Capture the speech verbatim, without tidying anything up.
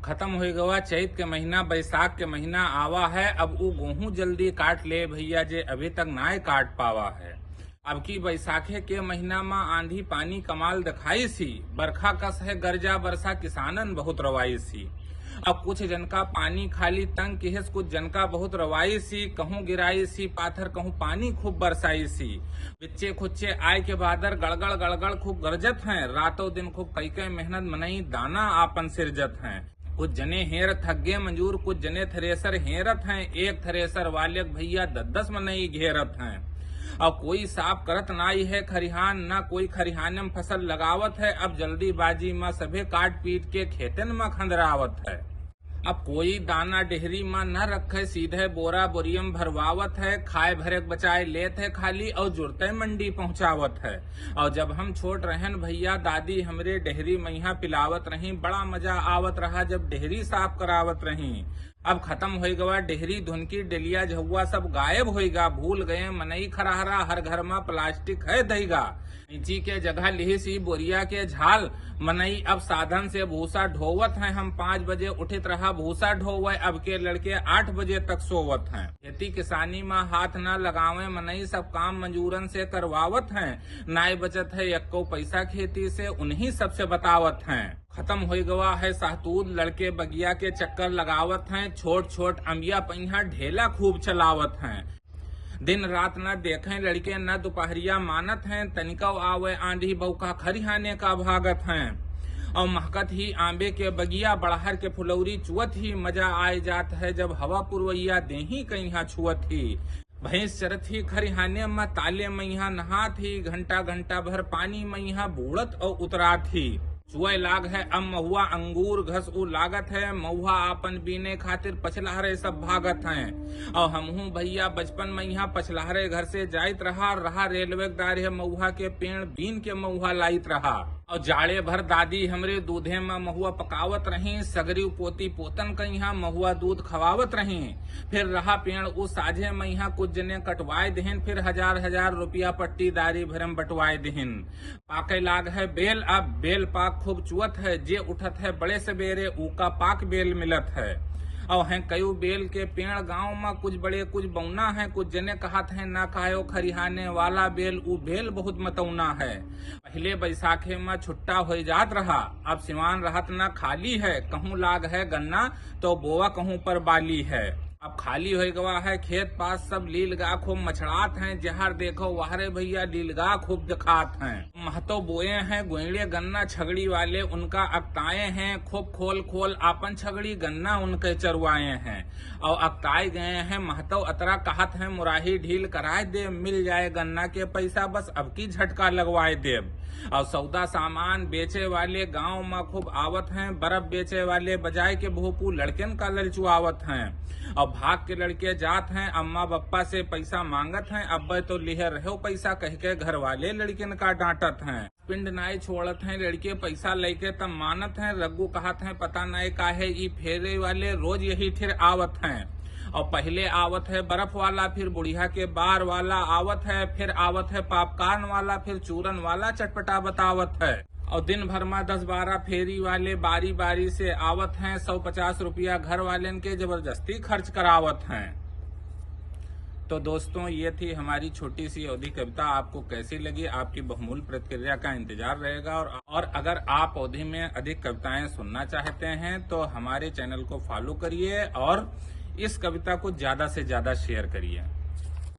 खतम होइ गवा चैत के महीना, बैसाख के महीना आवा है। अब ऊ गोहूँ जल्दी काट ले भइया, जे अभी तक नाय काट पावा है। अब की बैसाखे के महीना मा आंधी पानी कमाल देखाइसी, बरखा कस है गरजा बरसा, किसानन बहुत रवाइसी। अब कुछ जनका पानी खाली तंग किहिस, कुछ जनका बहुत रवाइसी, कहूँ गिराइसी पाथर, कहूँ पानी खूब बरसाइसी। बिच्चे खुच्चे आय के बादर गड़गड़ गड़गड़ खूब गरजत हैं, रातों दिन खूब कई कई मेहनत मनई दाना आपन सिरजत हैं। कुछ जने हेर थग्गे मजूर, कुछ जने थ्रेसर हेरत हैं। एक थ्रेसर वाले क भइया दस दस मनई घेरत हैं। अब कोई साफ करत नाई है खरिहान, ना कोई खरिहाने में फसल लगावत है। अब जल्दीबाजी मा सभे काट पीट के खेतन मा खंदरावत है। अब कोई दाना डेहरी मा न रखे, सीधे बोरा बोरियम भरवावत है। खाए भरे क बचाए लेत है खाली, और जुरते मंडी पहुँचावत है। और जब हम छोट रहन भइया, दादी हमरे डेहरी मइहाँ पिलावत रही। बड़ा मजा आवत रहा जब डेहरी साफ करावत रही। अब खतम होइ गवा डेहरी धुनकी, डेलिया झउआ सब गायब होइ गा। भूल गए मनई खरहरा, हर घर मा प्लास्टिक है धइगा। कैंची के जगह लिहिस ई बोरिया के झाल। मनई अब साधन से भूसा ढोवत हैं। हम पाँच बजे उठित रहा भूसा ढोवे, अब के लड़के आठ बजे तक सोवत हैं। खेती किसानी मा हाथ ना लगावे मनई, सब काम मजूरन से करवावत हैं। नाय बचत है एक्को पैसा खेती से, उन्हीं सबसे बतावत हैं। खतम होइ गवा है सहतूत, लड़के बगिया के चक्कर लगावत हैं। छोट छोट अम्बिया पइहाँ ढेला खूब चलावत हैं। दिन रात न देखें लड़के, न दुपहरिया मानत हैं। तनिको आवे आंधी बौका, खरिहाने का भागत हैं। और महकत ही आंबे के बगिया, बड़हर के फुलौरी चुअत ही मजा आए जात है, जब हवा पुरवैया देही कइहाँ छुअत ही। भैंस चरत ही खरिहाने मा, ताले मइहाँ नहात ही, घंटा घंटा भर पानी मइहाँ बूड़त और उतरात ही। चुए लाग है अब महुआ अंगूर घस ऊ लागत है, महुआ आपन बीने खातिर पछलहरे सब भागत हैं। और हमहू भइया बचपन मइहाँ पछलहरे घर से जाइत रहा, रहा रेलवे के दारे महुआ के पेड़ बीन के महुआ लाइत रहा। और जाड़े भर दादी हमरे दूधे मा महुआ पकावत रही, सगरी पोती पोतन कइहाँ महुआ दूध खवावत रही। फिर रहा पेड़ ऊ साझे मइहाँ कुछ जने कटवाए देहिन, फिर हजार हजार रुपया पट्टीदारी भरम बटवाए देहिन। पाके लाग है बेल, अब बेल पाक खूब चुअत है, जे उठत है बड़े सबेरे, ऊका पाक बेल मिलत है। और हैं कयू बेल के पेड़ गांव मा, कुछ बड़े कुछ बौना है, कुछ जने कहत हैं ना खायो खरिहाने वाला बेल, ऊ बेल बहुत मतौना है। पहिले बैसाखे मा छुट्टा होइ जात रहा, अब सिवान रहत ना खाली है, कहूँ लाग है गन्ना तो बोवा कहूँ पर बाली है। अब खाली होइ गवा है खेत पास, सब लीलगाय खूब मछड़ात हैं, जहर देखो वहरे भइया लीलगाय खूब देखात हैं। महतो बोए हैं गोइड़े गन्ना, छगड़ी वाले उनका अकताए हैं, खूब खोल खोल आपन छगड़ी गन्ना उनके चरवाए हैं। और अकताए गए हैं महतो अतरा, कहत हैं मुराही ढील कराए देब, मिल जाए गन्ना के पैसा बस अब की झटका लगवाए देब। और सौदा सामान बेचे वाले गांव मा खूब आवत हैं, बर्फ बेचे वाले बजाए के भोपू लड़कन का ललचुआवत हैं। और भाग के लड़के जात हैं अम्मा बप्पा से पैसा मांगत हैं, अब्बे तो लिहे रहो पैसा कह के घर वाले लड़कन का डांटत हैं। पिंड नाय छोड़त हैं लड़के, पैसा लइके तब मानत हैं। रग्गू कहत हैं पता नाय काहे ई फेरे वाले रोज यही ठिर आवत हैं। और पहिले आवत है बर्फ वाला, फिर बुढ़िया के बार वाला आवत है, फिर आवत है पॉपकॉर्न वाला, फिर चूरन वाला चटपटा बतावत है। और दिन भर मा दस बारह फेरी वाले बारी बारी से आवत हैं, सौ पचास रुपया घर वालेन के जबरदस्ती खर्च करावत हैं। तो दोस्तों, ये थी हमारी छोटी सी अवधी कविता। आपको कैसी लगी, आपकी बहुमूल्य प्रतिक्रिया का इंतजार रहेगा। और, और अगर आप अवधी में अधिक कविताएं सुनना चाहते हैं तो हमारे चैनल को फॉलो करिए और इस कविता को ज्यादा से ज्यादा शेयर करिए।